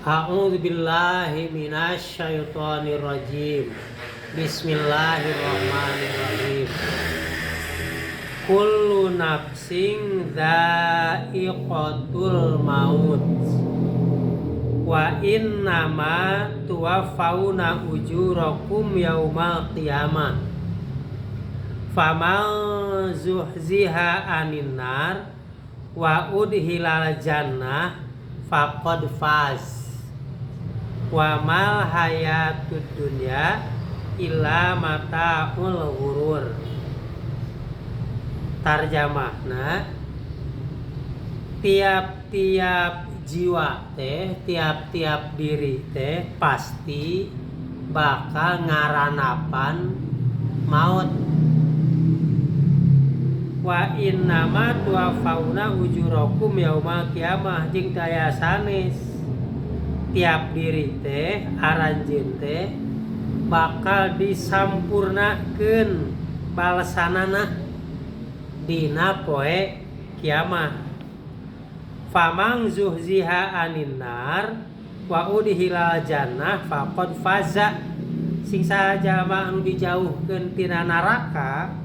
A'udzu billahi minasyaitonir rajim. Bismillahirrahmanirrahim. Kullu nafsin dha'iqatul maut. Wa innama tuwaffawna ujurakum yaumal qiyamah. Faman zuhziha anin nar wa udhilal jannah faqad faz. Wa mal hayatud dunya illa mata'ul ghurur. Tarjamahna, tiap-tiap jiwa teh, tiap-tiap diri teh pasti bakal ngarandapan maut. Wa innama tuwaffawna ujurakum yaumal qiyamah, jeung teu aya sanes tiap diri teh, aranjeun teh bakal disampurnakeun balesanana dina poe kiamah. Famang zuhziha anin nar wa udhilal jannah faqad faza. Sing saha jalma anu dijauhkeun tina neraka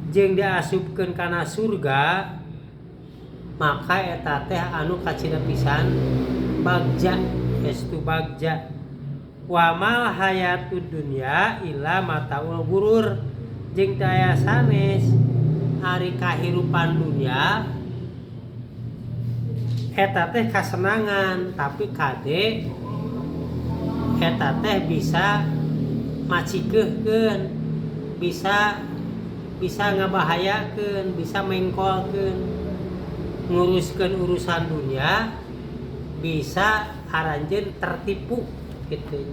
jeung diasupkeun kana surga, maka eta teh anu kacida pisan bagja, estu bagja. Wa mal hayatud dunya illa mataul gurur, jeung teu aya sanes ari kahirupan dunya eta teh kasenangan, tapi kade eta teh bisa macikeuhkeun, bisa bisa ngabahayakeun, bisa mengkolkeun. Nguruskeun urusan dunia bisa aranjeun tertipu gitu.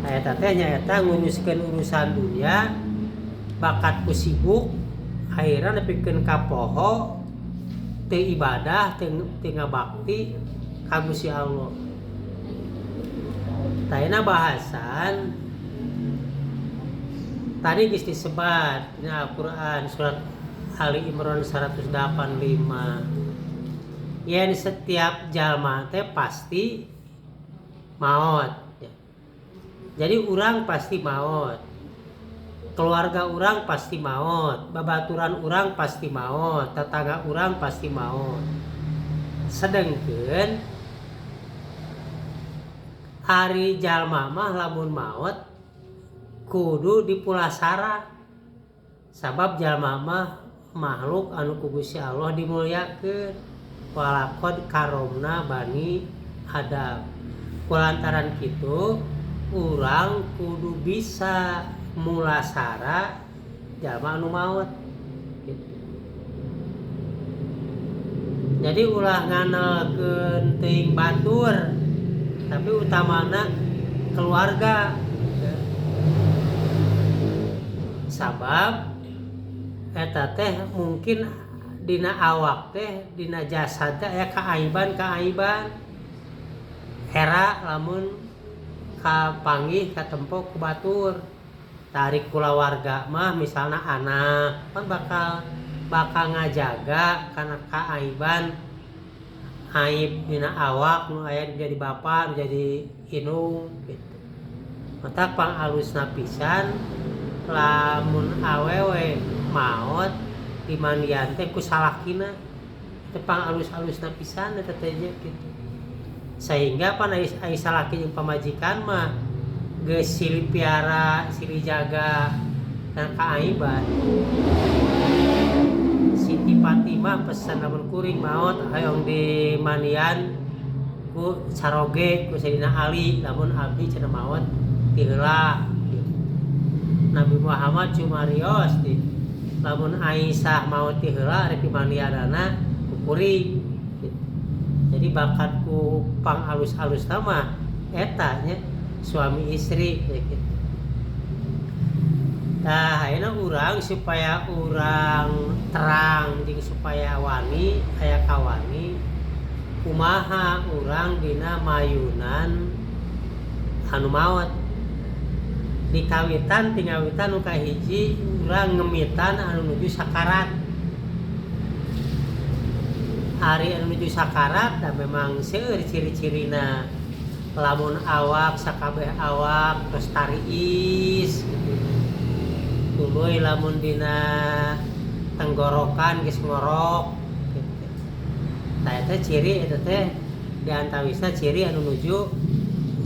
Nah, eta teh nyaeta nguruskeun urusan dunia bakat ku sibuk, akhirnya nepikeun ka poho teu ibadah, teu ngabakti ka Gusti Allah. Tah, bahasan tadi geus disebat dina Al-Qur'an surat Ali Imran 185, yen setiap jalma teh pasti maot ya. Jadi urang pasti maot, keluarga urang pasti maot, babaturan urang pasti maot, tetangga urang pasti maot. Sedengkeun ari jalma mah lamun maot kudu dipulasara, sabab jalma mah makhluk anu ku Gusti Allah dimuliakeun. Walaqad karomna bani Adam. Kulantaran kitu urang kudu bisa mulasara jalma anu maot gitu. Jadi ulah ngandelkeun teuing batur, tapi utamana keluarga gitu. Sabab eta teh mungkin dina awak teh, dina jasad teh aya kaaiban-kaaiban, era lamun kapanggih katempo ku batur. Tarik kulawarga mah, misalna anak kan bakal bakal ngajaga kana kaaiban, aib dina awak nu aya jadi bapa, jadi indung gitu. Matak pangalusna pisan lamun awewe maot dimandian teh ku salakina, teh pangalus-alusna pisan eta teh gitu. Sehingga pan ai salaki jeung pamajikan mah geus silih piara, silih jaga dan kaaiban. Siti Fatimah pesan, lamun kuring maot hoyong dimandian ku caroge ku Sayyidina Ali, lamun abdi cenah maot ti heula gitu. Nabi Muhammad cumarios di lamun Aisyah maot ti heula rek dimandianana ku kuring gitu. Jadi bakat ku pang alus-alus mah eta nya suami istri ya gitu. Nah, ayeuna urang supaya urang terang jeung supaya wani aya kawani kumaha urang dina mayunan anu maot. Dikawitan tingawitan nu kahiji, urang ngemitan anu nuju sakarat. Ari anu nuju sakarat da memang seueur ciri-cirina, lamun awak sakabeh awak tos tariis gitu, tuluy lamun dina tenggorokan geus ngorok gitu. Tah, eta ciri, eta teh di antawisna ciri anu nuju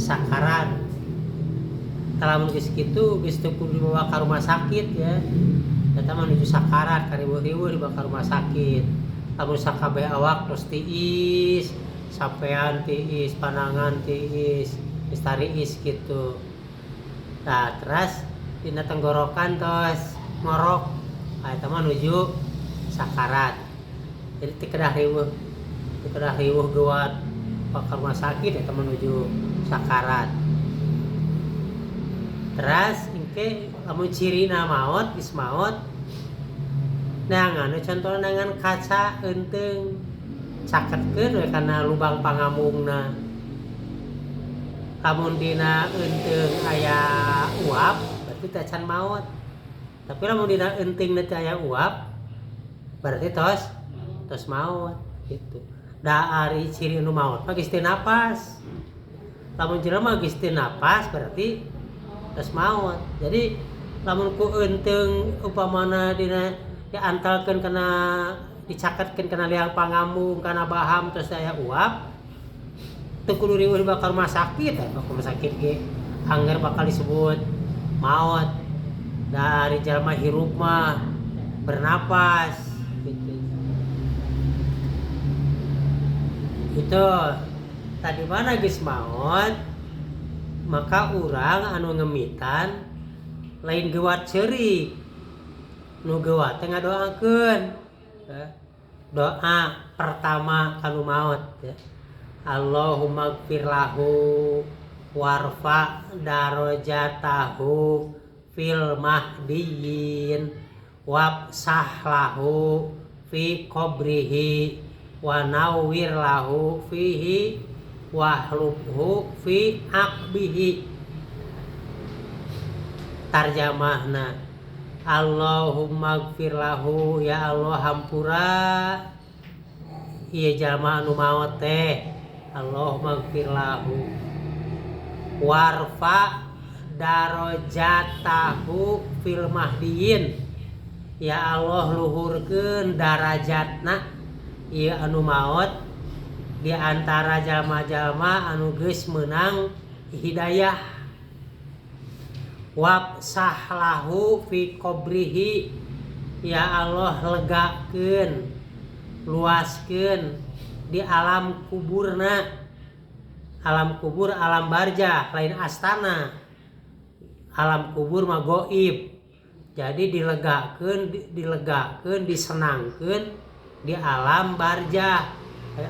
sakarat. Tah, lamun geus kitu geus teu kudu dibawa ka rumah sakit ya, eta mah nuju sakarat, kariweuh-riweuh dibawa ka rumah sakit. Lamun sakabeh awak tos tiis, sampean tiis, panangan tiis, geus tariis kitu. Tah, teras dina tenggorokan tos ngorok, ah, eta mah nuju sakarat. Jadi teu kedah riweuh, teu kedah riweuh geuwat ka rumah sakit, eta mah nuju sakarat. Teras engke lamun cirina maot, geus maot, neangan we contohna neangan kaca eunteung, caketkeun we kana lubang pangambungna. Lamun dina eunteung aya uap, berarti teh can maot. Tapi lamun dina eunteungna teu aya uap, berarti tos tos maot gitu. Da ari ciri nu maot mah geus teu napas. Lamun jelema geus teu napas berarti tos maot. Jadi lamun ku eunteung upamana dina diantalkeun kana, dicaketkeun kana liang pangambung, kana baham, terus aya uap, teu kudu riweuh dibawa ka rumah sakit. Ka rumah sakit ge angger bakal disebut maot. Da ari jalma hirup mah bernapas gitu. Itu tadi mana geus maot, maka urang anu ngemitan lain geuwat ceurik, nu geuwat teh ngadoakeun. Doa pertama kanu maot ya, Allahumma gfir lahu warfa darajatahu fil mahdiyin wafsah lahu fi qabrihi wa nawwir lahu fihi wahlubhu fi aqbihi. Tarjamahna, Allahumma gfir lahu, ya Allah hampura ieu jalma anu maot teh. Allahumma gfir lahu warfa darajatahu fil mahdiyin, ya Allah luhurkeun darajatna ieu anu maot di antara jalma-jalma anu geus meunang hidayah. Wafsah lahu fi qabrihi, ya Allah legakeun, luaskeun di alam kuburna. Alam kubur alam barjah, lain astana. Alam kubur mah goib. Jadi dilegakeun, dilegakeun, disenangkeun di alam barjah.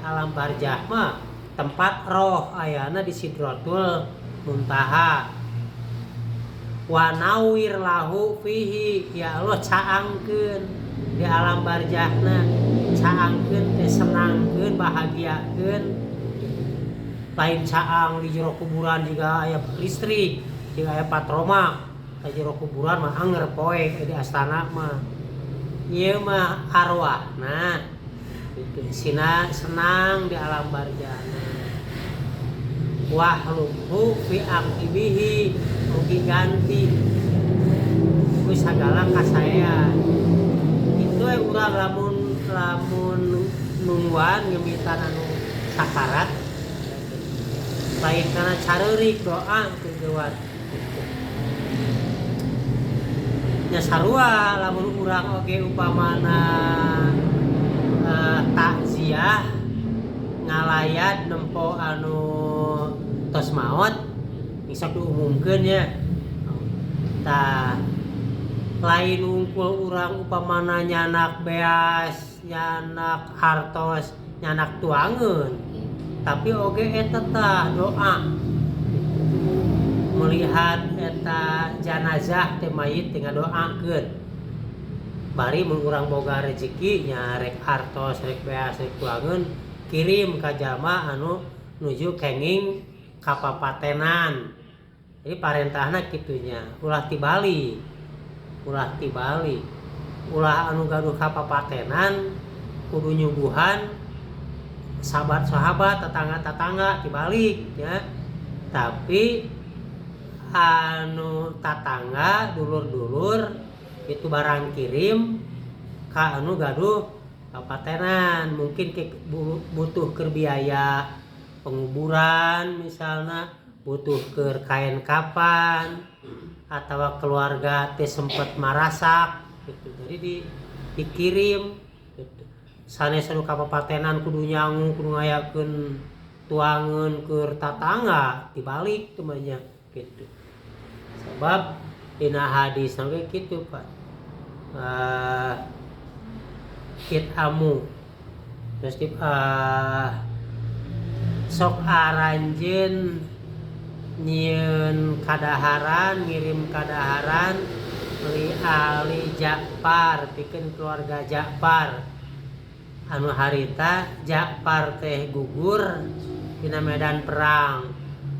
Alam barjah mah tempat roh ayana di Sidratul Muntaha. Wa nawwir lahu fihi, ya Allah caangkeun di alam barjahna, caangkeun teh senangkeun, bahagiakeun. Lain caang di jero kuburan juga aya listrik, juga aya patroma. Di jero kuburan mah anger poek, di astana mah ieu mah arwahna gitu. Sina senang di alam barjahna. Wahlubhu fi aqibihi, mugi ganti ku sagala kasaean. Itu urang lamun lamun nungguan ngemitan anu sakarat, lain kana careurik, doa teu geuwat nya. Sarua lamun urang oge upamana takziah, ngalayat nempo anu tos maot, sok diumumkeun nya. Tah, lain wungkul urang upamana nyanak beas, nyanak hartos, nyanak tuangeun, tapi oge eta tah doa melihat eta janazah teh, mayit teh, ngadoakeun. Bari mun urang boga rezeki nya, rek hartos, rek beas, rek tuangeun, kirim ka jalma anu nuju kenging kapapatenan. Jadi parentahna kitunya, ulah tibali, ulah tibali, ulah anu gaduh kapapatenan kudu nyuguhan. Sahabat-sahabat, tetangga-tetangga dibalik ya. Tapi anu tatangga, dulur-dulur itu barang kirim ka anu gaduh papatenan, mungkin butuh ke biaya penguburan, misalnya butuh ke kain kapan atau keluarga teh sempet marasak gitu, jadi dikirim gitu. Sanes anu kapapatenan kudu nyangu, kudu ngayakeun tuangeun keur tatangga, dibalik tuh banyak gitu. Sebab dina hadis sampai gitu, Pak, it'amu terus di, sok aranjeun nyieun kadaharan, ngirim kadaharan li ali Ja'far, pikeun keluarga Ja'far, anu harita Ja'far teh gugur dina medan perang.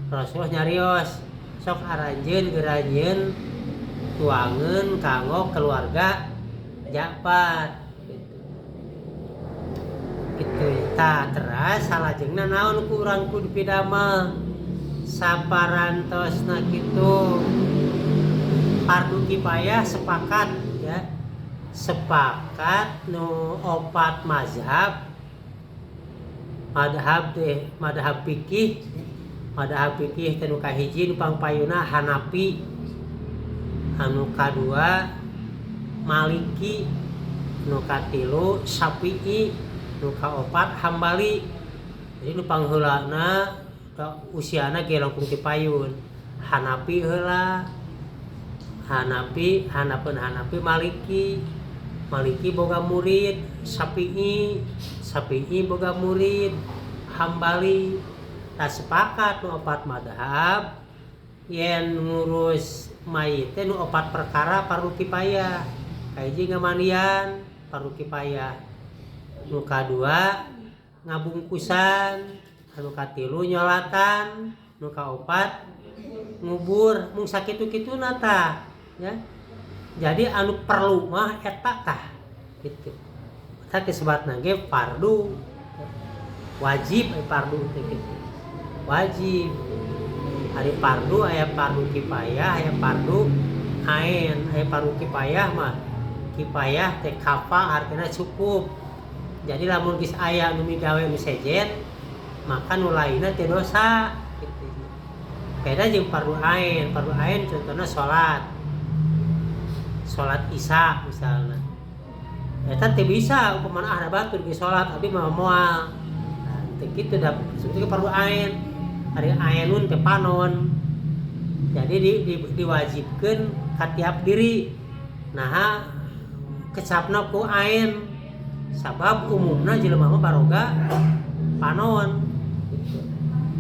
Rasulullah nyarios, sok aranjeun geura nyieun tuangeun kanggo keluarga Ja'far gitu. Gitu tah. Teras salajengna naon ku urang kudu pidamel saparantosna kitu? Fardu kifayah sepakat ya, sepakat nu opat mazhab, madhab teh madhab fikih. Madhab fikih teh nu kahiji, nu pangpayuna Hanafi, anu kadua Maliki, nu katilu Syafi'i, nu kaopat Hambali. Jadi nu pangheulana usiana ge langkung ti payun Hanafi heula, Hanafi, hanapeun Hanafi Maliki, Maliki boga murid Syafi'i, Syafi'i boga murid Hambali. Tah, sepakat nu opat madhab yen ngurus mayit teh nu opat perkara fardu kifayah. Kahiji ngamandian fardu kifayah, nu kadua ngabungkusan, anu katilu nyolatan, nu kaopat ngubur. Mung sakitu-kituna tah ya. Jadi anu perlu mah eta tah gitu. Tah disebutna ge fardu wajib, fardu teh gitu wajib. Ari fardu aya fardu kifayah, aya fardu ain. Aya fardu kifayah mah, kifayah teh kafa artinya cukup. Jadi lamun geus aya nu migawe nu sejen, maka nu lainna teu dosa gitu. Beda jeung fardu ain. Fardu ain contohnya salat, salat Isya misalnya, eta teu bisa upamana ada batur ge salat, abdi mah moal. Nah, teu kitu da sebetulnya fardu ain. Ari ainun teh panon. Jadi diwajibkeun ka tiap diri. Nah, kecapna ku ain sabab umumna jelema mah baroga panon gitu.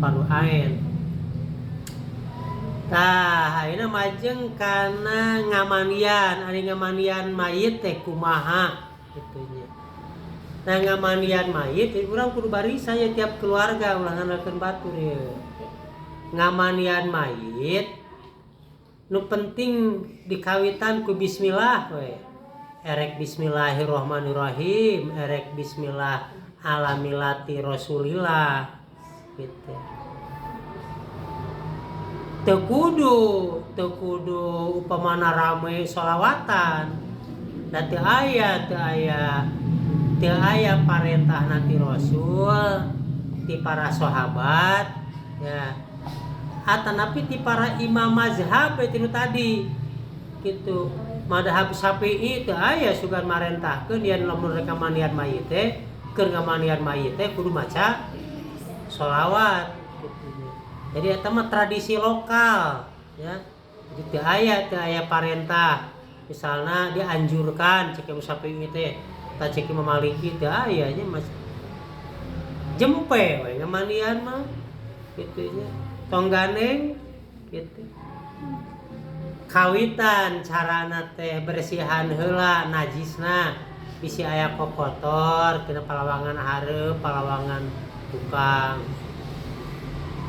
Fardu ain. Tah, ayeuna majeng kana ngamandian. Ari ngamandian mayit teh kumaha kitu nya. Nah, ngamandian mayit urang kudu barisan ya, tiap keluarga, ulah ngandalkeun batur ye. Ngamandian mayit nu penting dikawitan ku bismillah we. Erek bismillahirrahmanirrahim, erek bismillah ala millati Rasulillah gitu. Teu kudu upamana rame sholawatan. Da teu aya parentah ti Rasul, ti para sahabat ya. Atanapi ti para imam mazhab tinu tadi gitu. Madhab Syafi'i teu aya sugan marentahkeun yen lamun rek ngamandian mayit teh, keur ngamandian mayit teh kudu maca sholawat gitu. Jadi eta mah tradisi lokal ya. Jadi teu aya parentah. Misalnya dianjurkan cek Imam Syafi'i teh, tah cek Imam Maliki teu aya nya, Mas. Jempe we ngamandian mah gitu nya. Tong gandeng gitu. Kawitan carana teh bersihan heula najisna, bisi aya kokotor tina palawangan hareup, palawangan tukang.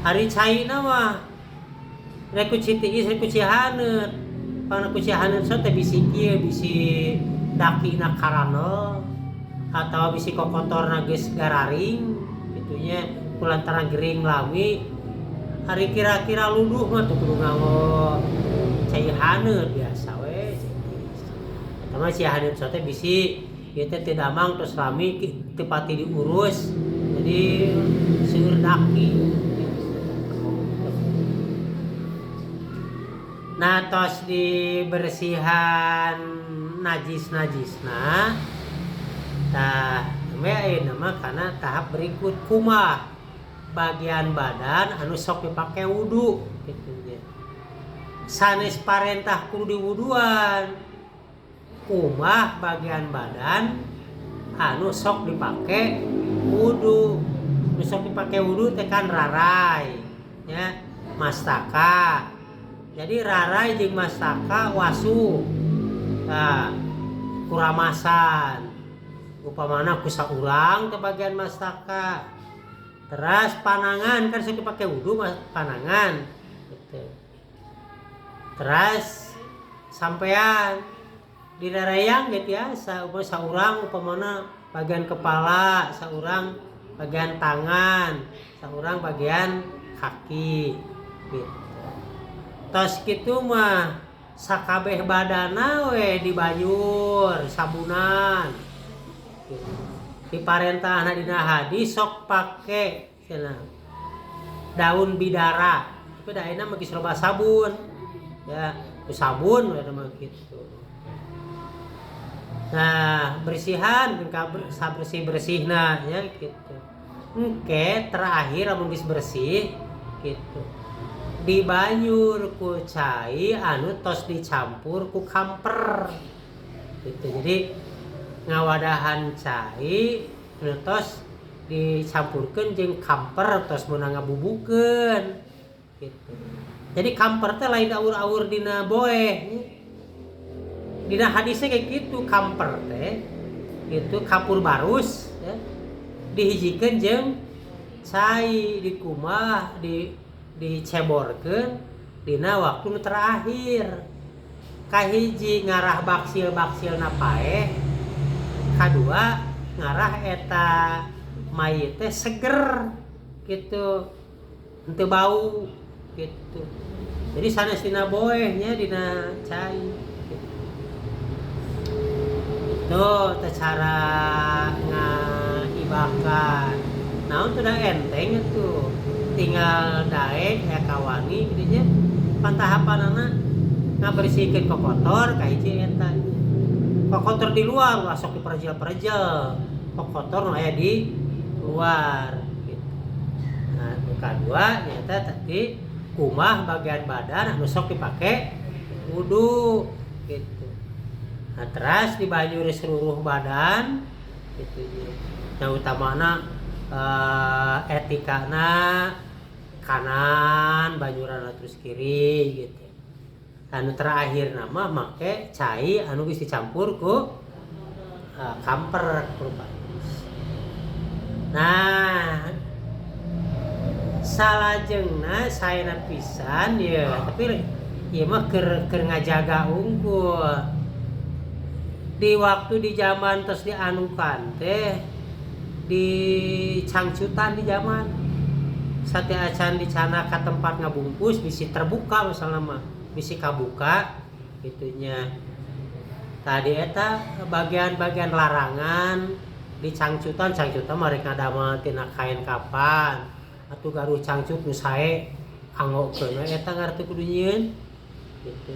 Ari caina mah rek ku citiis, rek ku cihaneut. Pangna ku cihaneut so teh bisi kieu, bisi dakina karanel atau bisi kokotorna geus gararing gitu. Gitu nya, kulantaran gering lami. Ari kira-kira luduh mah teu kudu nganggo cai haneut, biasa we. Eta mah cai haneut teh bisi ieu teh teu damang, tos lami teu pati diurus, jadi seueur daki. Nah, tos dibersihan najis-najisna, tah we ayeuna mah kana tahap berikut, kumaha bagian badan anu sok dipake wudu gitu nya. Sanes parentah kudu diwuduan, kumaha bagian badan anu sok dipake wudu. Nu sok dipake wudu teh kan rarai nya, mastaka. Jadi rarai jeung mastaka wasuh. Nah, kuramasan upamana ku saurang ke bagian mastaka. Teras panangan kan sok dipake wudu panangan gitu. Teras sampean dirarayang gitu ya, upama saurang upamana bagian kepala, saurang bagian tangan, saurang bagian kaki gitu. Tos kitu mah sakabeh badana we dibanjur sabunan gitu. Diparentahna dina hadis sok pake cenah daun bidara, tapi da ayeuna mah geus loba sabun ya, sabun we mah gitu. Nah, bersihan sabersih-bersihna ya gitu. Engke terakhir lamun geus bersih gitu, dibanyur ku cai anu tos dicampur ku kamper gitu. Jadi ngawadahan cai anu tos dicampurkeun jeung kamper tos meunang ngabubukeun gitu. Jadi kamper teh lain aur-aur dina boeh. Dina hadisnya kayak gitu, kamper teh itu kapur barus ya, dihijikeun jeung cai, dikumah, diceborkeun dina waktu nu terakhir. Kahiji ngarah baksil-baksilna paeh, kadua ngarah eta mayit teh seger gitu, henteu bau gitu. Jadi sanes dina boeh nya, dina cai gitu. Itu teh cara ngaibakan. Naon tuh da enteng itu, tinggal daek ya kawani gitu nya. Pantahapanana ngabersihkeun kokotor kahiji eta. Kokotor di luar ulah sok diperjel-perjel, kokotor nu aya di luar gitu. Nah, nu kadua nyata tadi kumah bagian badan anu sok dipake wudu gitu. Nah, teras dibanyuri seluruh badan gitu nya. Yang utamana etikana kanan banyuran terus kiri gitu. Anu terakhir nama make cai anu geus dicampur ku kamper bagus. Nah, salajengna saena pisan ya, tapi ieu mah keur keur ngajaga unggul. Di waktu di zaman terus dianukan teh di cangcutan, di zaman sateuacan dicana ka tempat ngabungkus bisi terbuka, misalnya mah bisi kabuka itunya. Tadi eta bagian-bagian larangan di cangcutan. Cangcutan mah rek ngadamel tina kain kapan atuh gaduh cangcut nu sae, anggokeun we eta ngarti kudu nyieun gitu.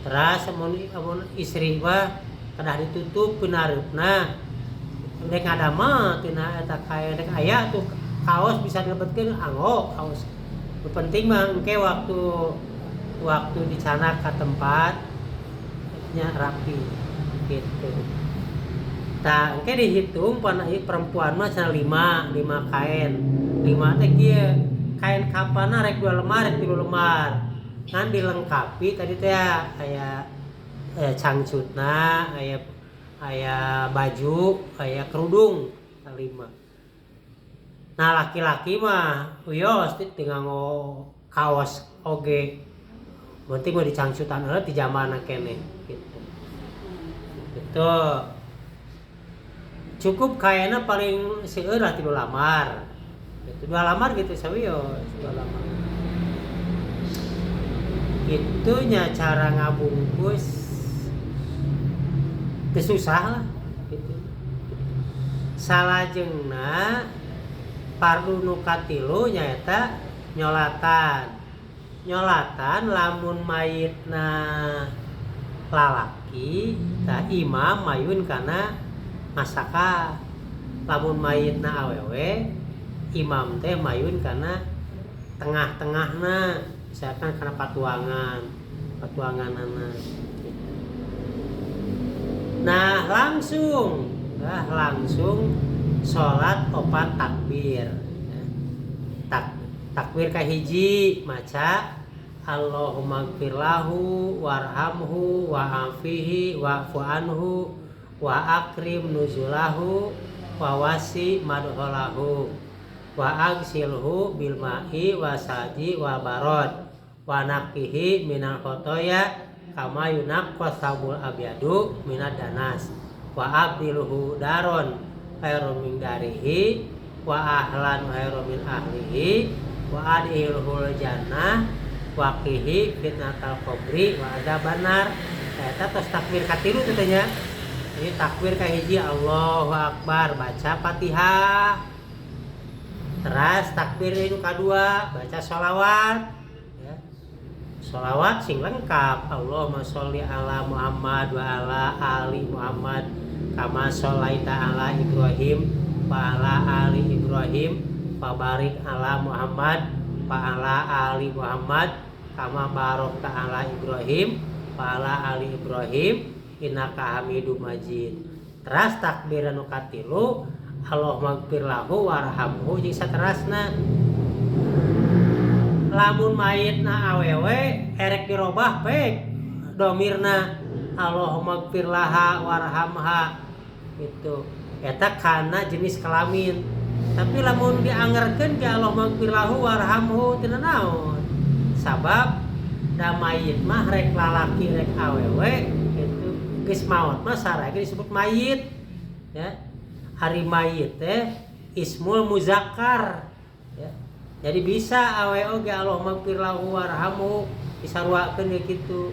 Teras amun amun istri mah kedah ditutup pinareupna, rek ngadamel tina eta kain, rek aya tuh kaos bisa dilebetkeun, anggo kaos. Nu penting mah engke waktu waktu dicanak ka tempat nya rapi gitu. Tah, engke dihitung pan perempuan mah cenah lima lima kain. Lima teh kieu, kain kapanna rek dua lembar, rek tilu lembar, ngan dilengkapi tadi teh aya cangcutna, aya aya baju, aya kerudung, lima. Nah, laki-laki mah wios teu nganggo kaos oge, penting mah dicangcutan heula ti zamanna keneh gitu. Itu cukup kayaknya paling seueur lah tilu lambar. Itu dua lamar gitu sawios dua lamar. Itunya cara ngabungkus teu susah lah gitu. Salajengna fardu nu katilu nyaeta nyolatan. Nyolatan lamun mayitna lalaki tah imam mayun kana masaka, lamun mayitna awewe imam teh mayun kana tengah-tengahna, misalkan kana patuangan patuanganana. Nah, langsung, nah, langsung sholat opat takbir. Takbir kahiji maca Allahummaghfirlahu warhamhu wa'afihi wa'fu anhu wa akrim nuzulahu wa wasi madkhalahu wa agsilhu bil ma'i wa salji wa barad wa naqqihi minal khotoya kama yunaqqa tsabul abyadu minad danas wa abdilhu daron khairum min darihi wa ahlan khairum min ahlihi wa adkhilhul jannah wa qihi fitnatal qabri wa adzabannar. Eta tos takbir katilu teh nya. Ini takbir kahiji Allahu akbar baca Fatihah. Teras takbir nu kadua baca sholawat ya. Sholawat sing lengkap, Allahumma sholli ala Muhammad wa ala ali Muhammad kama sholaita ala Ibrahim wa ala ali Ibrahim wa barik ala Muhammad wa ala ali Muhammad kama barakta ala Ibrahim wa ala ali Ibrahim innaka Hamidum Majid. Teras takbir anu katilu Allahumma gfir lahu warhamhu jeung saterasna. Lamun mayitna awewe erek dirobah pek domirna Allahumma gfir laha warhamha gitu, eta kana jenis kelamin. Tapi lamun diangerkeun ke Allahumma gfir lahu warhamhu teu naon, sabab da mayit mah rek lalaki rek awewe gitu geus maot mah saraya disebut mayit ya. Ari mayit teh ismul muzakkar ya. Jadi bisa awe oge Allahumma gfir lahu warhamhu disaruakeun ge kitu.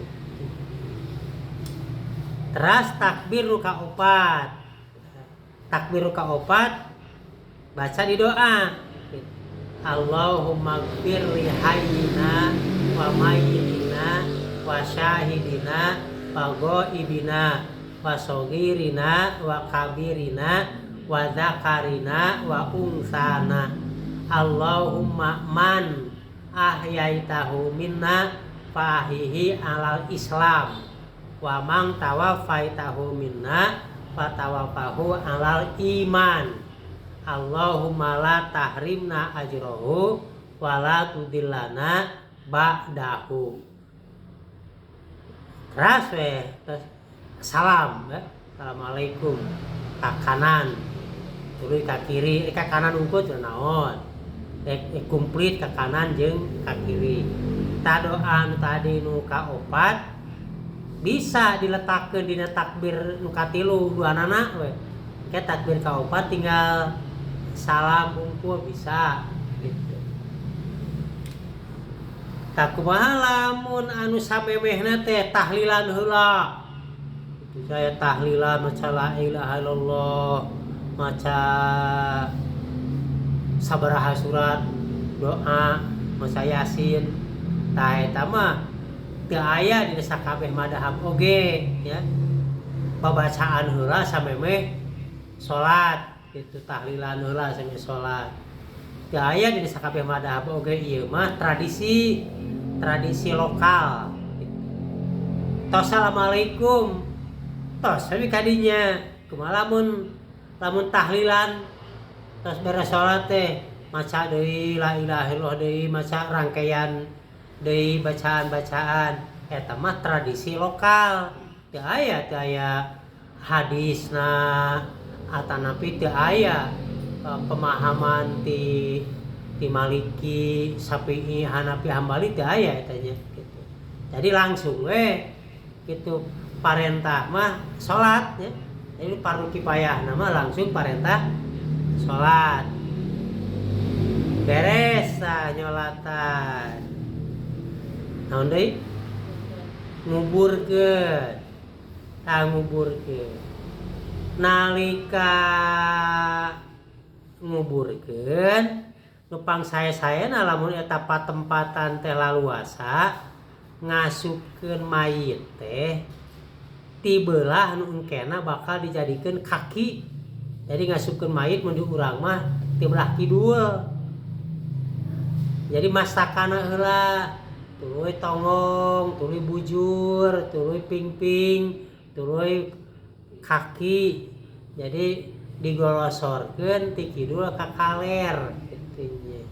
Teras takbir nu kaopat. Takbir nu kaopat baca di doa Allahumma gfir li hayyina wa mayyitina wa syahidina wa ghaibina wa shogirina wa kabirina wa zakarina wa unsana. Allahumma man ahyaitahu minna fahihi alal Islam wa man tawaffaitahu minna fatawafahu alal iman. Allahumma la tahrimna ajrohu wa la tudillana ba'dahu. Terus weh, terus salam ya. Assalamualaikum. Ka kanan tuluy ka kiri, ka kanan unggul teu naon. Komplit ka kanan jeung ka kiri. Ta doa nu tadi nu kaopat bisa diletakkeun dina takbir nu katilu duanana we. Ke takbir kaopat tinggal salam unggul bisa gitu. Tak kumaha lamun anu samemehna teh tahlilan heula. Itu saya tahlilan maca la ilaha illallah, maca sabaraha surat doa, maca yasin. Tah eta mah teu aya di sakabeh madhab oge ya. Pabacaan heula samemeh salat gitu, tahlilan heula samemeh salat. Teu aya di sakabeh madhab oge, ieu mah tradisi tradisi lokal gitu. Tos assalamualaikum tos tapi kadinya kumaha lamun lamun tahlilan tos beres salat teh maca deui la ilaha illallah deui, maca rangkaian deui bacaan-bacaan, eta mah tradisi lokal, teu aya, teu aya hadisna atanapi teu aya pemahaman ti ti Maliki, Syafi'i, Hanafi, Hambali, teu aya eta nya gitu. Jadi langsung we gitu parentah mah salat ya. Jadi fardu kifayah nama langsung parentah salat. Beres tah nyolatan. Naon deui? Nguburkeun. Tah nguburkeun. Nalika nguburkeun nu pangsae-saena lamun eta patempatan teh laluasa ngasupkeun mayit teh ti beulah nu engkena bakal dijadikeun kaki. Jadi ngasupkeun mayit mun di urang mah ti belah kidul. Jadi mastakana heula tuluy tonggong, tuluy bujur, tuluy pingping, tuluy kaki. Jadi digolosorkeun ti kidul ka kaler kitu nya.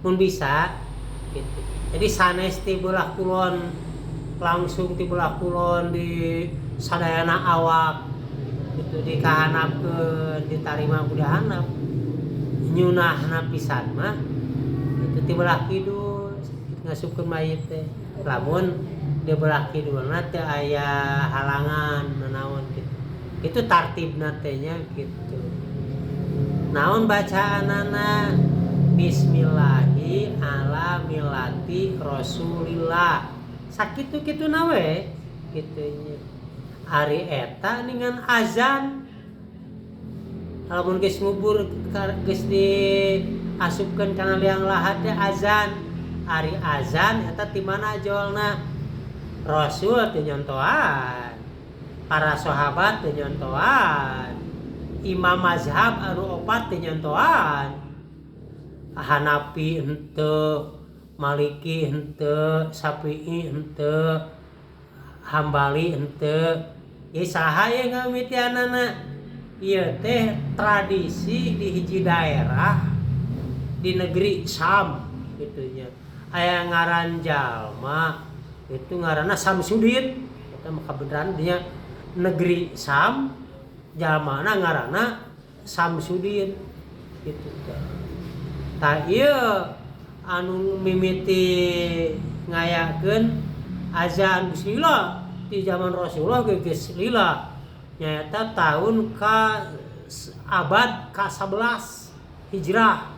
Mun bisa gitu. Jadi sanes ti belah kulon langsung ti belah kulon di sadayana awak gitu dikahanapkeun ditarima ku dihandap. Nyunahna pisan mah itu ti belah kidul ngasupkeun mayit teh. Lamun di belah kidulna teu aya halangan nanaon gitu. Itu tartibna teh nya gitu. Naon bacaanana? Bismillahi ala millati Rasulillah. Sakitu-kitu na we kitu nya. Ari eta ningan azan. Lamun geus ngubur geus diasupkeun kana liang lahat teh azan. Ari azan eta ti mana jolna? Rasul teu nyontohan. Para sahabat teu nyontohan. Imam mazhab anu opat teu nyontohan. Hanafi henteu, Maliki henteu, Syafi'i henteu, Hambali henteu. Ieu saha ye ngamimitianana? Ieu teh tradisi di hiji daerah di negeri Syam kitu nya. Aya ngaran jalma itu ngaranna Samsudin. Eta mah kabeneran nya negeri Syam jalmana ngaranna Samsudin kitu teh. Tah ieu anu mimiti ngayakeun azan bismillah di zaman Rasulullah ge geus lila. Nyaeta tahun ka abad ka-11 Hijrah.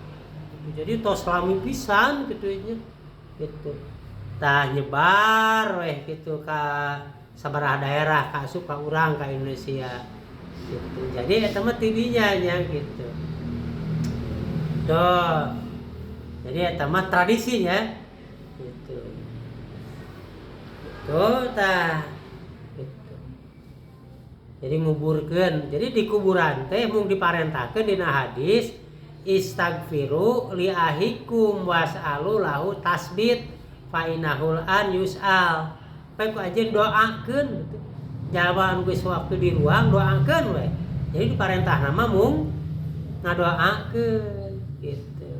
Jadi tos lami pisan kitu nya. Gitu. Tah nyebar weh kitu ka sabaraha daerah ka asup ka urang ka Indonesia. Gitu. Jadi eta mah ti dinya nya gitu. Tuh. Jadi eta mah tradisinya gitu. Tuh tah. Gitu. Jadi nguburkeun. Jadi di kuburan teh mung diparentahkeun dina hadis istaghfiru li ahikum was'alu lahu tasbit fa innahul an yus'al. Bae ku anjeun doakeun gitu. Jalma anu geus waktu di ruang doakeun we. Jadi diparentahna mah mung ngadoakeun gitu.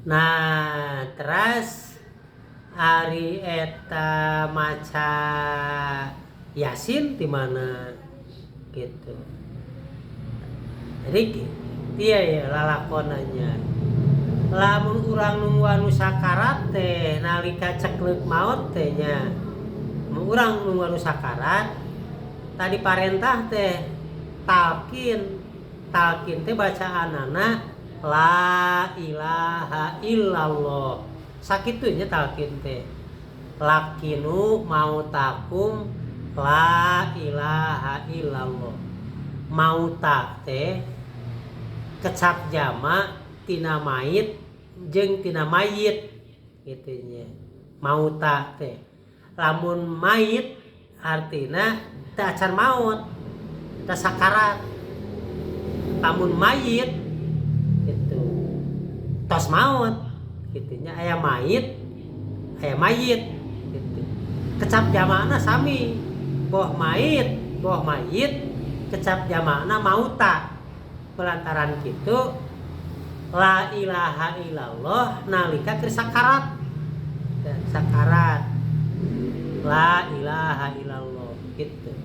Nah, teras ari eta maca Yasin di mana gitu. Jadi iya ya lalakonannya. Lamun urang nungguan nu sakarat teh nalika cekleuk maot teh nya. Mun urang nungguan nu sakarat tadi parentah teh talkin. Talkin teh bacaanana la ilaha illallah. Sakitu nya talkin teh. Lakinu mautakum la ilaha illallah. Mauta teh kecap jama tina mait jeung tina mayit kitu nya. Mauta teh. Lamun mait artina teu acan maut, teu sakarat. Lamun mayit gitu tos maut kitu nya, aya mait aya mayit gitu. Kecap jamana sami, boh mait boh mayit kecap jamana mauta. Pelantaran kitu la ilaha illallah nalika keur sakarat. Dan sakarat la ilaha illallah gitu.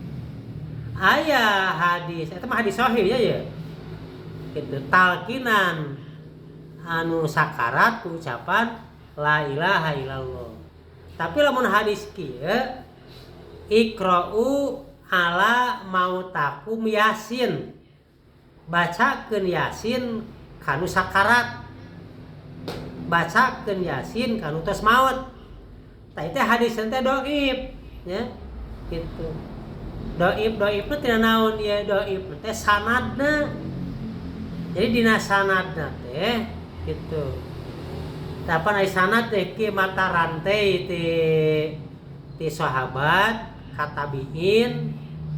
Aya hadis eta mah hadis sahih ya ya. Gitu talkinan anu sakarat ucapan la ilaha illallah. Tapi lamun hadis kieu iqra'u ala mautakum yasin. Bacakeun yasin Kanu sakarat, bacakeun Yasin kanu tos maot. Tah, itu hadis teh doif ya gitu. Doif, doif itu tidak naon ya, doif teh sanadna. Jadi dina sanadna teh gitu. Tapi ai sanad teh ki mata rantai ti ti sahabat ka tabiin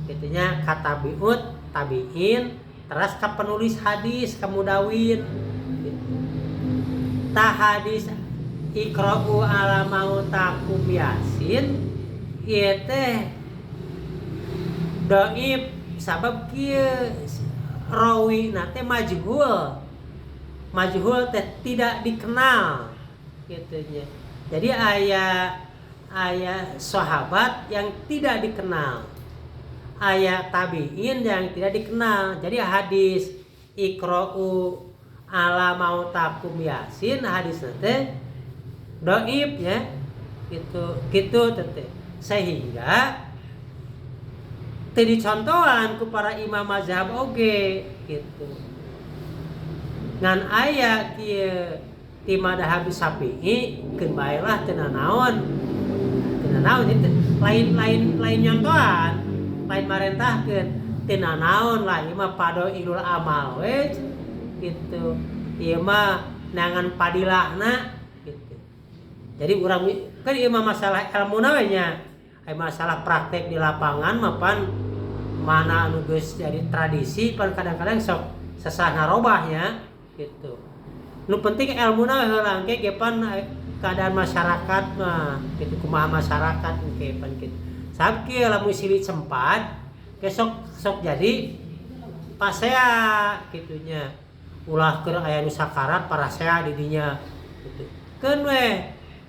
gitu nya, ka tabiut tabiin, terus ka penulis hadis, ka mudawin gitu. Tah, hadis iqra'u ala mautakum yasin ieu teh doif sabab kieu, rawi teh majhul. Majhul teh tidak dikenal gitu nya. Jadi aya aya sahabat yang tidak dikenal, aya tabiin yang tidak dikenal. Jadi hadis iqra'u ala mautakum yasin hadis teh doif ya gitu gitu teh, sehingga teu dicontohan ku para imam mazhab oge gitu. Ngan aya kieu ti madhab Syafi'i, keun bae lah, teu naon, teu naon itu, lain lain lain nyontohan, lain marentahkeun, teu naon lah, ieu mah fadhoilul amal we gitu, ieu mah neangan fadilahna gitu. Jadi urang kan ieu mah masalah ilmuna we nya. Ai masalah praktek di lapangan mah pan mana anu geus jadi tradisi pan kadang-kadang sok sesah ngarobahnya gitu. Nu penting ilmuna heula, engke ge pan keadaan masyarakat mah gitu, kumaha masyarakat engke pan gitu. Sabab kieu, lamun silih sempat ke sok sok jadi pasea gitunya. Ulah keur aya nu sakarat parasea di dinya gitu. Keun we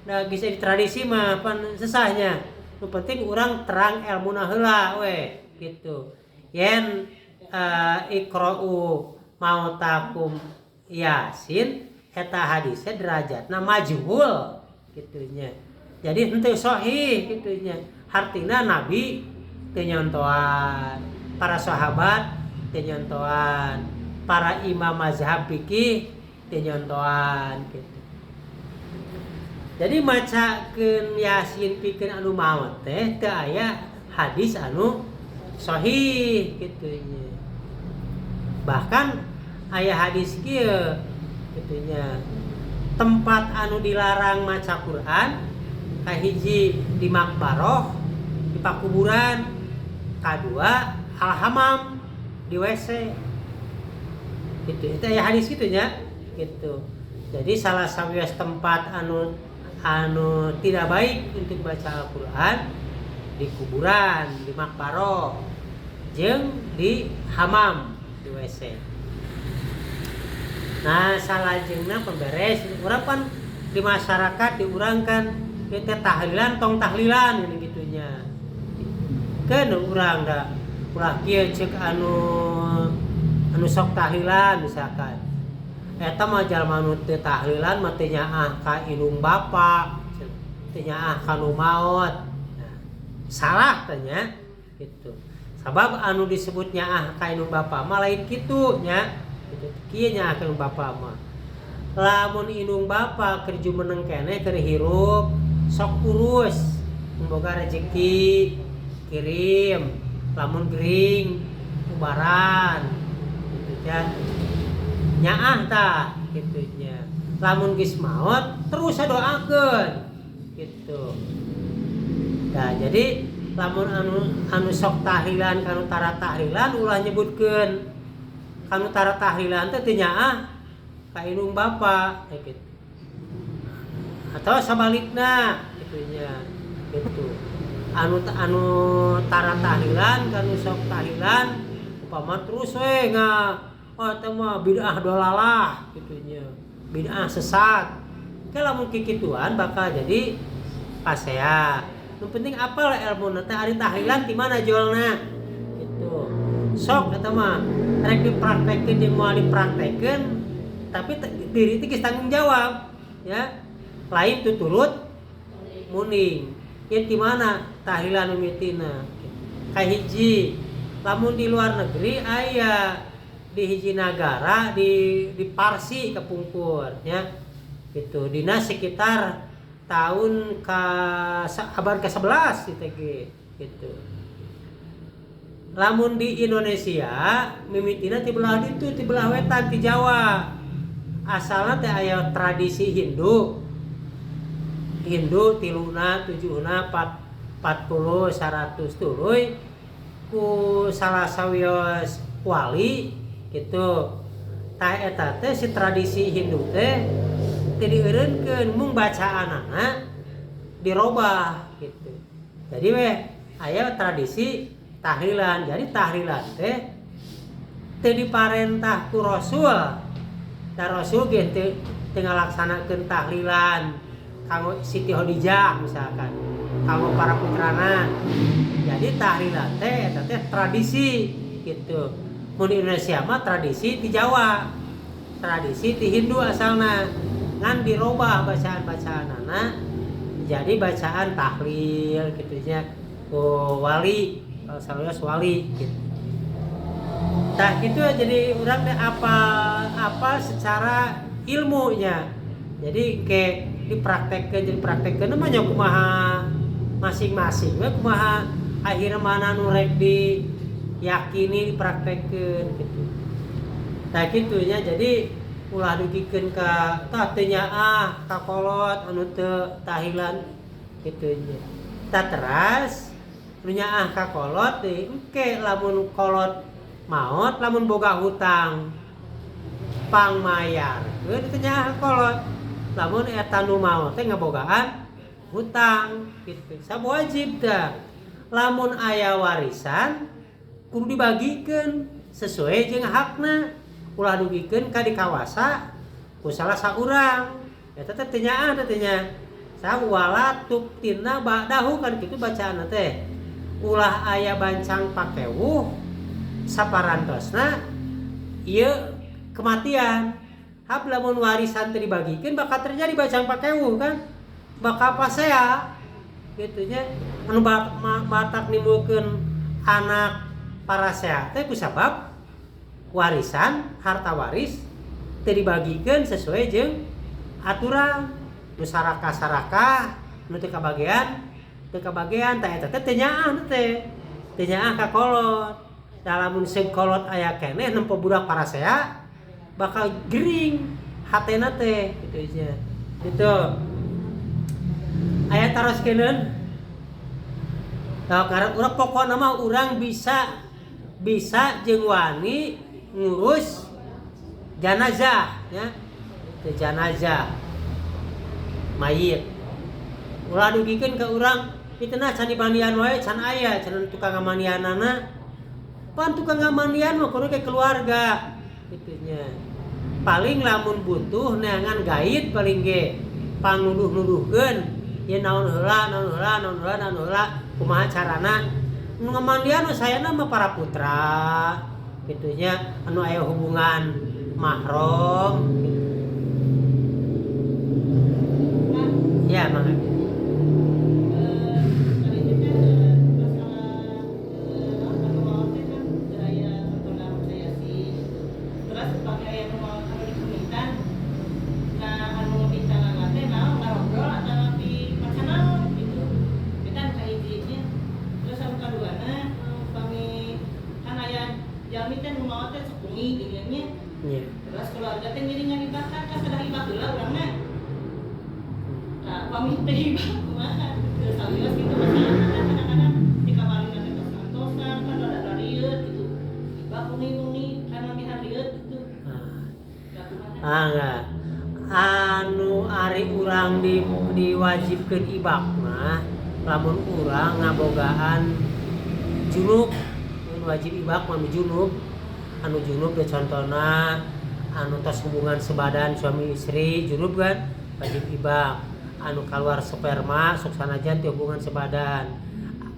da geus jadi tradisi mah pan sesahnya. Nu penting urang terang ilmuna heula we gitu. Yen iqra'u mautakum yasin eta hadisnya derajatna majhul gitunya. Jadi henteu sahih gitunya. Hartina Nabi teu nyontohan, para sahabat teu nyontohan, para imam mazhab fikih teu nyontohan gitu. Jadi macakeun Yasin pikeun anu maot teh teu aya hadis anu sahih gitu nya. Bahkan aya hadis kieu gitu nya. Tempat anu dilarang maca Quran kahiji di makbaroh, di pakuburan, kadua al hamam, di WC gitu. Itu ya hadis gitu nya gitu. Jadi salah satu tempat anu anu tidak baik untuk baca Al-Quran di kuburan, di makbaroh, jeung di hamam, di WC. Nah, salajengna pemberes urang pan di masyarakat di urang kan kita tahlilan, tong tahlilan ini gitunya kan. Urang da ulah kieu, cek anu anu sok tahlilan misalkan, eta mah jalma nu teu tahlilan mah teu nyaah ka indung bapa, teu nyaah ka nu maot. Nah, salah tanya gitu. Sabab anu disebut nyaah ka indung bapa mah lain kitu nya gitu. Kieu nyaah ka indung bapa mah, lamun indung bapa keur jumeneng keneh, keur hirup, sok urus boga rezeki kirim, lamun gering ubaran gitu ya, nyaah tah gitu nya. Lamun geus maot terus doakeun gitu. Nah, jadi lamun anu anu sok tahlilan kanu tara tahlilan, ulah nyebutkeun kanu tara tahlilan teh teu nyaah ka indung bapa kayak gitu, atau sabalikna gitu nya gitu. Anu anu tara tahlilan kanu sok tahlilan upama terus we nga, oh, eta mah bid'ah dolalah gitu nya, bid'ah sesat. Ke lamun kikituan bakal jadi pasea. Nu penting apal ilmu teh, ari tahlilan di mana jualna gitu. Sok eta mah rek dipraktekeun jeung moal dipraktekeun, tapi diri teh geus tanggung jawab ya, lain tuturut muning. Ya, di mana tahlilan mimitina? Kahiji, lamun di luar negeri aya Di hiji nagara di Parsi kepungkur nya gitu, dina sekitar tahun ka abad ke-11 gitu gitu. Lamun di Indonesia mimitina ti belah ditu, ti belah wetan, ti Jawa. Asalna teh aya tradisi Hindu. Hindu tiluna, tujuhna, 40, 100, tuluy ku salah sawios wali gitu. Tah, eta teh si tradisi Hindu teh teu dieureunkeun, mung bacaanana dirobah gitu. Jadi weh aya tradisi tahlilan. Jadi tahlilan teh teu diparentah ku Rasul. Da Rasul ge teu teu ngalaksanakeun tahlilan kanggo Siti Khadijah misalkan, kanggo para putrana. Jadi tahlilan teh eta teh tradisi gitu. Mun di Indonesia mah tradisi di Jawa, tradisi di Hindu asalna, ngan dirobah bacaan-bacaanana jadi bacaan tahlil gitu nya ku wali, sawios wali gitu. Tah gitu, jadi urang teh apa apa secara ilmunya. Jadi kayak dipraktekkeun, jadi praktekkeun namanya kumaha masing-masing we, kumaha akhirnya mana nu rek diyakini dipraktekkeun gitu. Tah kitu nya, jadi ulah dugikeun ka tah teu nyaah ka kolot anu teu tahlilan kitu nya. Tah, teras nu nyaah ka kolot deui engke lamun kolot maot, lamun boga hutang pangmayarkeun teu nyaah ka kolot. Lamun eta nu maot teh ngabogaan hutang gitu. Sab wajib tah. Lamun aya warisan kudu dibagikeun sesuai jeung hakna, ulah dugikeun ka dikawasa ku salah saurang. Eta teh teu nyaah teh nya. Sa wala tuftinna ba'dahu, kan kitu bacaanna teh. Ulah aya bancang pakewuh saparantosna ieu kematian. Hap lamun warisan teu dibagikeun bakal terjadi bancang pakewuh kan, bakal pasea gitu nya. Anu matak nimbulkeun anak parasea teh kusabab warisan, harta waris teu dibagikeun sesuai jeung aturan. Nu sarakah-sarakah, nu teu kabagean teu kabagean. Tah, eta teh teu nyaah teh, teu nyaah ka kolot. Da lamun seung kolot aya keneh nempo budak parasea bakal gering hatena teh gitu nya. Gitu. Aya taroskeun. Tah, karena urang pokokna mah urang bisa bisa jeung wani ngurus janazah ya. Teu janazah mayit. Ulah dugikeun ka urang itu nah can dimandian wae can aya, can tukang ngamandianana. Pan tukang ngamandian mah kudu ke keluarga kitu nya. Paling lamun butuh neangan guide paling ge pangnuduh-nuduhkeun ye naon heula, naon heula, naon heula, naon heula, kumaha carana. Nu ngamandian mah sayana mah para putra kitu nya, anu aya hubungan mahram gitu. Ya, mangga. Tadi itu kan masalah anu maot teh kan teu aya contohna maca Yasin. Terus upami aya nu maot anu dikebumikan, nah anu ngebintangan teh naon, ngarobrol atanapi maca naon gitu. Eta anu kahiji nya. Terus anu kaduana, upami kan aya jalmi teh nu maot teh sok wengi geuningan nya. Terus keluarga teh ngiringan ibakan kan kedah ibak heula urangna. Nah, upami teh ibak kumaha? Teu sawios gitu masalahna kan kadang-kadang di kamarina teh tos ngantosan kan rada rieut gitu. Ibak wengi-wengi kan mamihan rieut gitu. Nah, kumaha? Ah, enggak. Anu ari urang diwajibkeun ibak mah lamun urang ngabogaan junub. Mun wajib ibak mah nu junub. Anu junub teh contona anu tos hubungan sebadan suami istri, junub kan wajib ibak. Anu keluar sperma sok sanajan teu hubungan sebadan.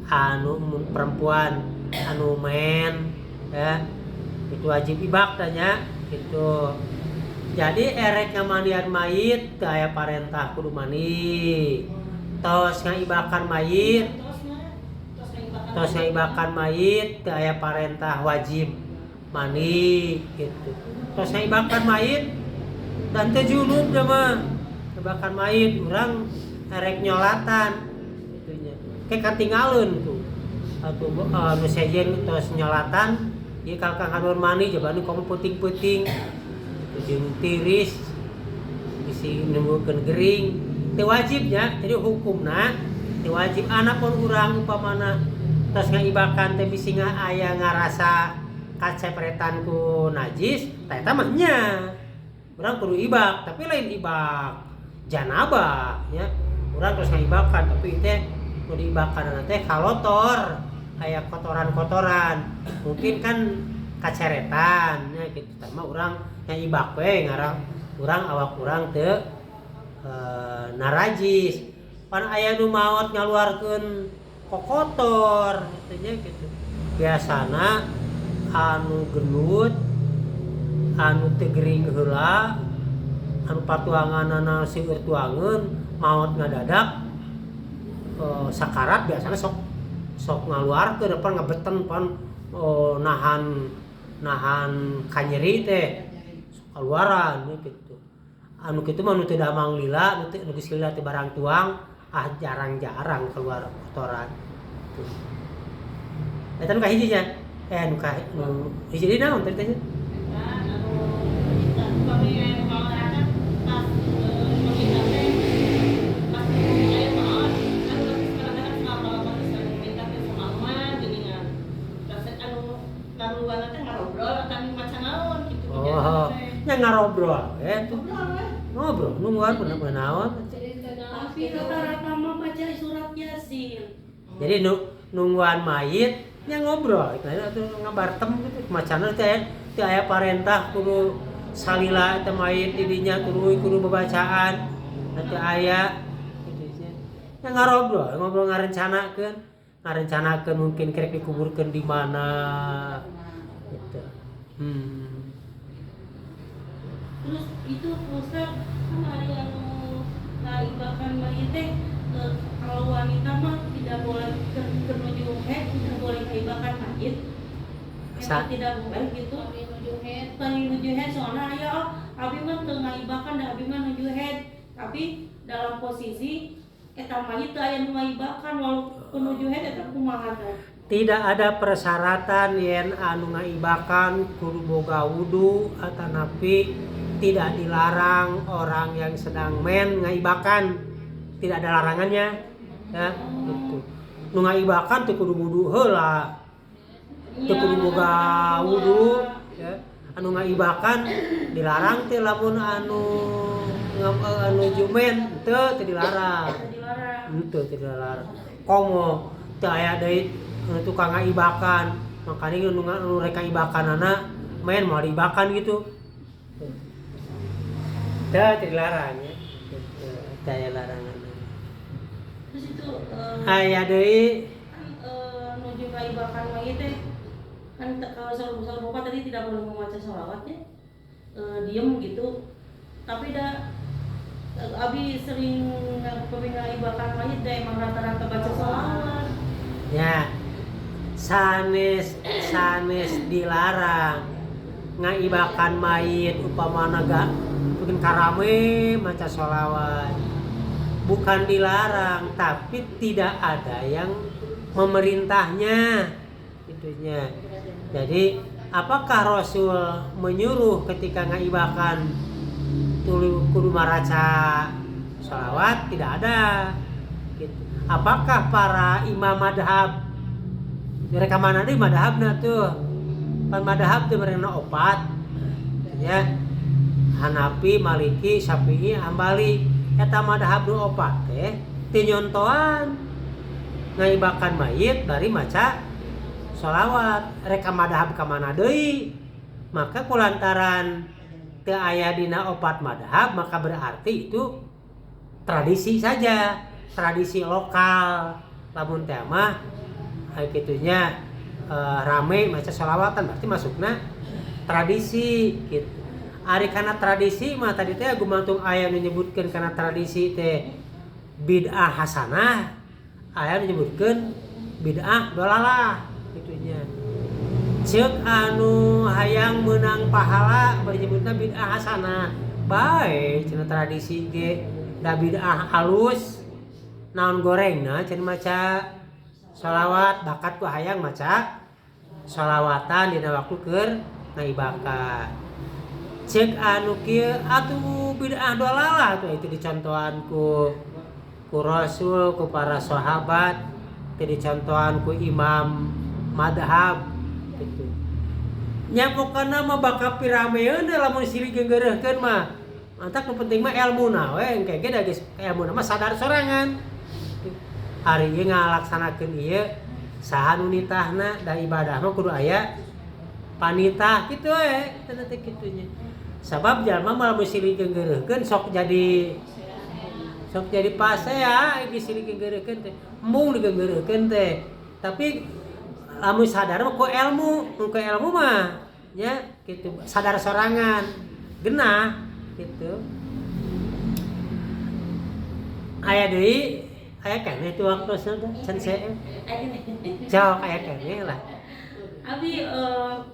Anu mun perempuan anu men ya itu wajib ibak tanya gitu. Jadi erek ngamandian mayit teu aya parentah kudu mandi. Tos ngaibakan mayit, Tosna, tos ngaibakan. Tos ngaibakan mayit teu aya parentah wajib. Mandi gitu. Terus ngaibakan mayit dan teu junub da mah. Ngaibakan mayit urang erek nyolatan gitu nya. Kayak katinggalin tuh. Atuh nu sejen tos nyolatan ieu kalkang kaluar mandi jabanu komo peuting-peuting gitu, jeung tiris bisi nimbulkeun gering. Teu wajibnya, jadi hukumna teu wajib. Anapun urang upamana tos ngaibakan teh bisi aya ngarasa kacepretan ku najis, tah eta mah nya urang kudu ibak, tapi lain ibak janabah nya. Urang terus ngaibakan tapi teh nu diibakan teh kalotor, aya kotoran-kotoran mungkin kan kaceretan nya gitu. Tah mah urang nya ibak we, ngarang urang awak urang teu narajis. Pan aya nu maot ngaluarkeun kokotor gitu nya gitu. Biasana anu gendut, anu teu gering heula, anu patuanganana seueur tuangeun, maot ngadadak sakarat, biasana sok sok ngaluarkeun apa ngebeten pan nahan nahan kanyeri teh sok kaluaran ya gitu. Anu kitu mah nu teu damang lila, nu teu nu geus lila teh barang tuang, ah jarang-jarang keluar kotoran tuh. Eta nu kahiji nya, nu ka nu hiji deui naon tadi teh? Eta anu upami aya nu maot kan pas meminta teh pas aya maot kan kadang-kadang selama geus anu minta teh semalaman geuningan. Terus anu ngaruana teh ngarobrol atau maca naon gitu. Oh, nya ngarobrol we tuh. Ngobrol we. Ngobrol nungguan pernah naon. Tapi rata-rata mah baca surat Yasin. Jadi nu nungguan mayit nya ngobrol, nah atuh ngabartem gitu macana teh teu aya parentah kudu salila eta mayit di dinya kudu kudu babacaan, teu aya gitu nya. Nya ngarobrol, ngobrol ngarencanakeun, ngarencanakeun mungkin kerek dikuburkeun di mana gitu. Terus itu Ustaz kan hari anu ngaibakan mayit teh kalau wanita mah tidak boleh ke nuju haid, tidak boleh ngaibakan mayit. Emang tidak boleh gitu. Nuju haid. Tani nuju haid soalnya aya, oh abi mah teu ngaibakan da abi mah nuju haid. Tapi dalam posisi eta mayit teu aya nu ngaibakan walaupun nuju haid, eta kumaha teh? Tidak ada persyaratan yen anu ngaibakan kudu boga wudu atanapi tidak dilarang orang yang sedang men ngaibakan, tidak ada larangannya ya gitu. Nu ngaibakan teu kudu wudu heula, teu kudu boga wudu ya. Anu ngaibakan dilarang teh lamun anu anu jumen teu teu dilarang. Teu dilarang. Henteu, teu dilarang. Komo teu aya deui anu tukang ngaibakan, makanya nu rek ngaibakanana men moal diibakan gitu. Teu teu dilarang ya. Gitu, teu aya larangan. Terus itu Aya deui. Kan nuju ngaibakan mayit teh kan kalau saur bapak tadi tidak boleh membaca sholawat ya, diem gitu. Tapi dah abi sering ngaibakan mayit dah emang rata-rata baca sholawat. Ya, sanes sanes dilarang ngaibakan mayit upamana gak mungkin karame maca sholawat, bukan dilarang, tapi tidak ada yang memerintahnya itunya. Jadi apakah Rasul menyuruh ketika ngaibakan tulu kudu maraca sholawat? Tidak ada gitu. Apakah para imam madhab mereka mana nih madhabna tuh pan madhab tuh mereka opat ya, Hanafi, Maliki, Syafi'i, Hambali. Eta madhab nu opat teh teu nyontoan ngaibakan mayit bari maca sholawat. Reka madhab ka mana deui? Maka kulantaran teu aya dina opat madhab, maka berarti itu tradisi saja, tradisi lokal. Lamun teh mah kitunya rame maca sholawatan berarti masukna tradisi gitu. Ari kana tradisi mah tadi teh gumantung aya nu nyebutkeun kana tradisi teh bid'ah hasanah, aya nu nyebutkeun bid'ah dolalah gitunya. Ceuk anu hayang meunang pahala bari nyebutna bid'ah hasanah. Bae cenah tradisi ge da bid'ah alus. Naon gorengna cenah maca sholawat, bakat ku hayang maca sholawatan dina waktu keur ngaibakan. Ceuk anu kieu atuh bid'ah dolalah atuh itu dicontohan ku Rasul, ku para sahabat, teu dicontohan ku imam madhab gitu. Nya pokona mah bakal pirameun lamun silih geunggeureurkeun mah. Mantak nu penting mah elmuna we engke ge da geus elmuna mah sadar sorangan. Ari ieu ngalaksanakeun ieu saha nu nitahna, da ibadah mah kudu aya panitah kitu we eta teh kitu nya. Sabab jalma mah lamun silih geunggeureurkeun sok jadi pasea silih geunggeureurkeun teh. Embung digeunggeureurkeun teh. Tapi lamun sadar mah ku ilmu, ku ilmu mah nya kitu sadar sorangan genah gitu. Aya deui aya keneh tu waktosna teh can seem. Jauh aya keneh lah. Abi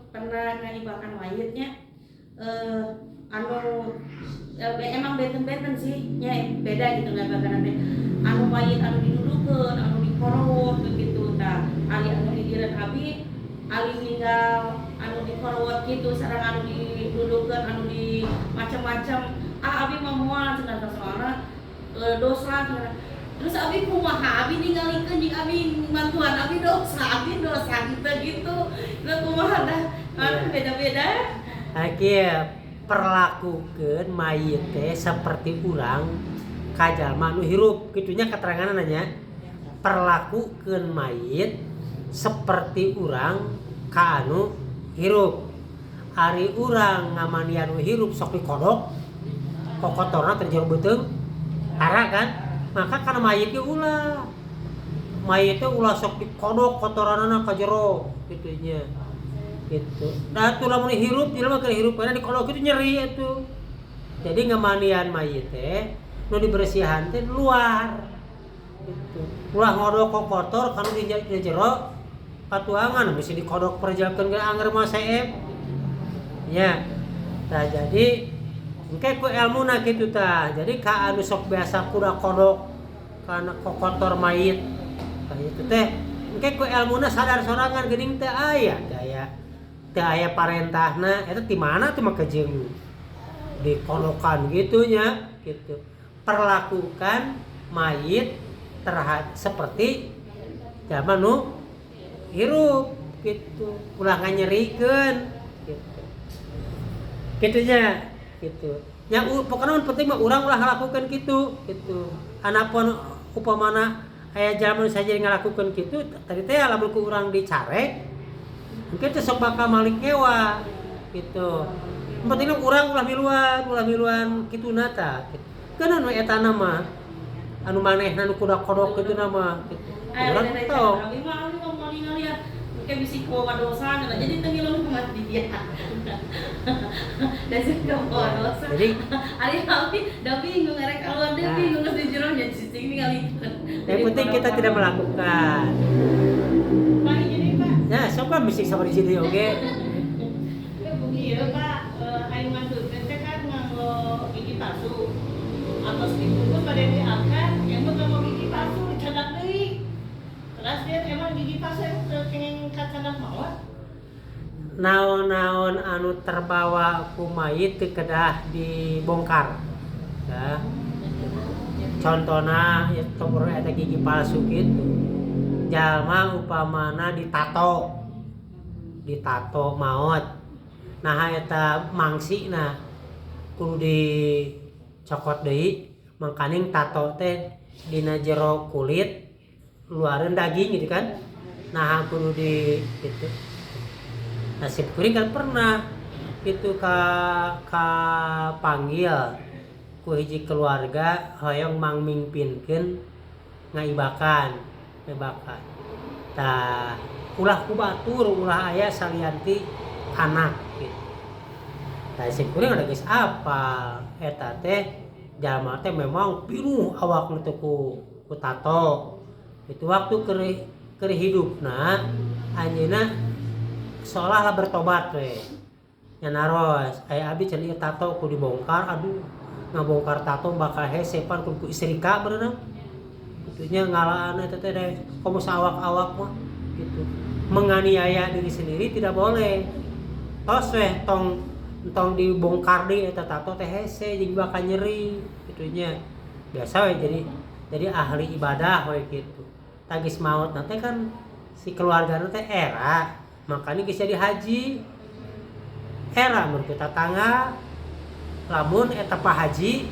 pernah ngaibakan mayitnya anu emang benten-benten sih nya beda gitu ngaibakan teh. Anu mayit anu didudukeun, anu dikorowot begitu tah. Ali anu didireun abi ali ninggal anu dikorowot gitu sareng anu didudukeun anu di macam-macam. Ah abi mah moal cenah tah soalna dosa cenah. Terus abi kumaha abi ningalikeun jeung abi mantuan abi dosa gitu. Lah kumaha dah anu beda-beda. Nah kieu perlakukeun mayit teh seperti urang ka jalma nu hirup kitu nya keteranganna nya. Perlakukeun mayit seperti urang ka anu hirup. Ari urang ngamandian nu hirup sok dikodok kokotorna teh jero beuteung tara kan. Maka kana mayit ge ulah. Mayit teh ulah sok dikodok kotoranana ka jero kitu nya. Gitu. Da atuh lamun hirup jelema keur hirup kana dikodok kitu nyeri atuh. Jadi ngamandian mayit teh nu dibersihan teh luar. Gitu. Ulah ngodok kotor kana di jero patuangan bisi dikodok perjalkeun ge anger mah seep. Nya. Tah jadi engke ku elmuna kitu tah. Jadi ka anu sok biasa kuda kodok kana kokotor mayit. Tah itu teh engke ku elmuna sadar sorangan geuning teu aya gaya. Teu aya parentahna eta ti mana tuh make jeung dikodokan gitu nya gitu. Perlakukan mayit terhadap seperti jalma nu hirup gitu. Ulah nganyerikeun gitu. Kitu nya gitu. Nya pokona nu penting mah urang ulah ngalakukeun kitu gitu. Anapun upamana aya jalma nu saja ngalakukeun kitu tadi teh lamun ku urang dicarek mungkin teh sok bakal malik ngewa gitu. Nu penting mah urang ulah miluan kituna tah gitu. Keun anu etana mah anu manehna nu kuda kodok kitu na mah gitu. Urang tong. Abi mah mau ningali ya kayak bisi bawa dosa jadi teu ngilu mati dia. Dan sih bawa dosa. Jadi ari abi da bingung rek keluar dia bingung geus di jero nya cicing ningalikeun. Yang penting kita tidak melakukan. Pak jadi Pak. Nah, sok kan bisi sama di sini oge. Iya Pak, ayo nganturkeun teh kan nganggo gigi palsu. Atos dibungkus pada diangkat, emang nganggo gigi palsu dicadak deui. Terus dia emang gigi palsu teu kenging kacadak maot. Naon-naon anu terbawa ku mayit teu kedah dibongkar. Ya. Contohna ya tong eta gigi palsu kitu. Jalma upamana ditato maot. Nah eta mangsina kudu dicokot deui mangkaning tato teh dina jero kulit luareun daging gitu kan. Nah kudu di gitu. Nasib kuring kan pernah itu ka panggil ku hiji keluarga hoyong mangmingpinkeun ngaibakan. Tah ulah ku batur ulah aya salianti anak gitu. Tah si kuring ada geus apal eta teh jalma teh memang pinuh awakna teh ku tato. Itu waktu keur hidupna anjeunna Seolah-olah bertobat we. Nya naros, aya abdi cenah ieu tato kudu dibongkar, aduh ngabongkar tato bakal hese pan kudu ku istrika beunang. Kitu nya ngalaan eta teh deh, komo saawak-awak mah gitu. Menganiaya diri sendiri tidak boleh. Tos weh tong tong dibongkar deui eta tato teh hese jeung bakal nyeri kitu nya. Biasa we jadi ahli ibadah we gitu. Tah geus maot teh kan si keluarga teh era, makanya geus jadi haji. Era mun ku tatangga lamun eta Pak Haji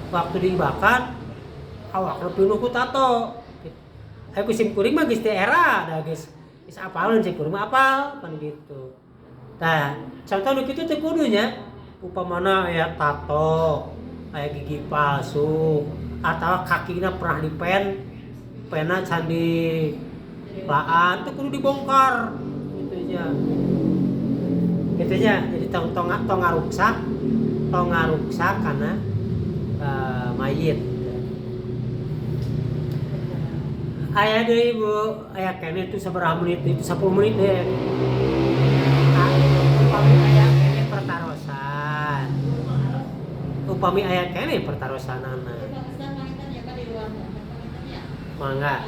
waktu diibakan awakna pinuh ku tato. Ayo ku sim kuring mah geus teu era da geus geus apaleun sim kuring mah apal pan gitu. Tah, contoh nu kitu teh kudu nya upamana aya tato, aya gigi palsu atau kakina pernah dipen pena can dilaan teh kudu dibongkar gitu nya. Gitu nya, jadi tong tong tong ngaruksak kana mayit. Aya deui Bu, aya keneh tuh sabaraha menit itu 10 menit deh. Upami aya keneh pertarosan. Upami aya keneh pertarosanana. Mangga.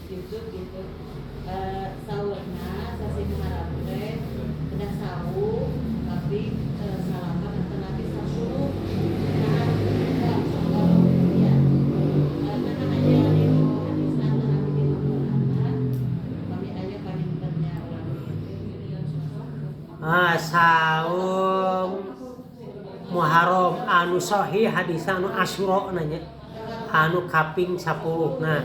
YouTube gitu. Saurna sasi Muharram teh kedah saum tapi salaman atau nabi 10. Nah, ya. Karena aya di hadisna nabi di Al-Qur'an kami aya panintennya urang. Ah, saum Muharram anu sahih hadisna anu Asyura nanya. Anu kaping 10 nah.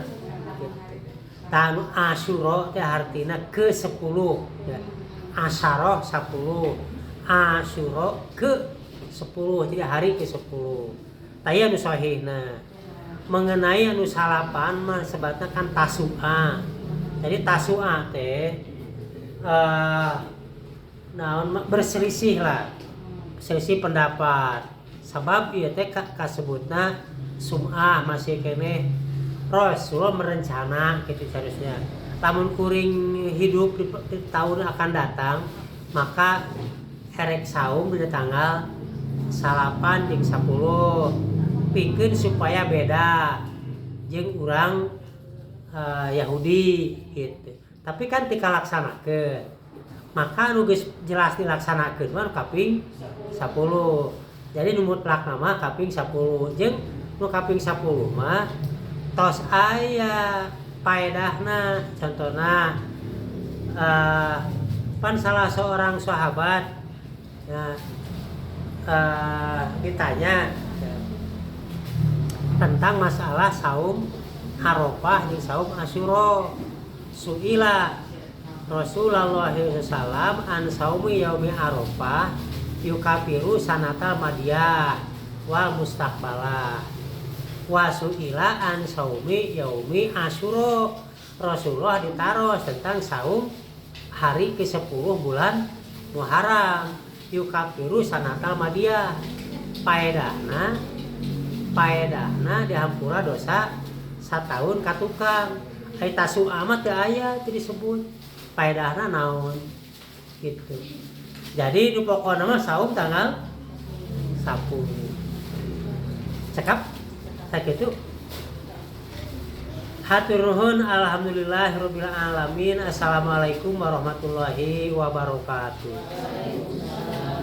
Tah anu Asyura teh hartina ke 10 ya. Asyarah 10, Asyura ke 10 jadi hari ke 10. Tah ieu anu sahihna. Mengenai anu salapan mah sebatna kan Tasua. Jadi Tasua teh naon mah berselisih lah. Selisih pendapat. Sabab ieu teh kasebutna sum'ah masih keneh Rasul merencana gitu seharusnya. Lamun kuring hidup di tahun akan datang, maka erek saum di tanggal 9 jeung 10 pikeun supaya beda jeung urang Yahudi gitu. Tapi kan teu kalaksanakeun. Maka anu geus jelas dilaksanakeun mah kaping 10. Jadi nu mutlak mah kaping 10 jeung nu kaping 10 mah tos aya paedahna. Contohna pan salah seorang sahabat ya, ditanya ya, tentang masalah saum Arafah jeung saum Asyura. Suila Rasulullah sallallahu alaihi wasallam an saumi yaumi Arafah yukafiru sanatal madiyah wal mustaqbalah. Wa suila an saumi yaumi Asyura. Rasulullah ditaros tentang saum hari ke-10 bulan Muharram yukafiru sanatal madiyah. Paedahna paedahna dihampura dosa satahun katukang. Ai Tasua mah teu aya teu disebut. Paedahna naon gitu. Jadi nu pokona mah saum tanggal 10. Cekap sakitu. Hatur nuhun, alhamdulillahirabbil alamin. Assalamualaikum warahmatullahi wabarakatuh.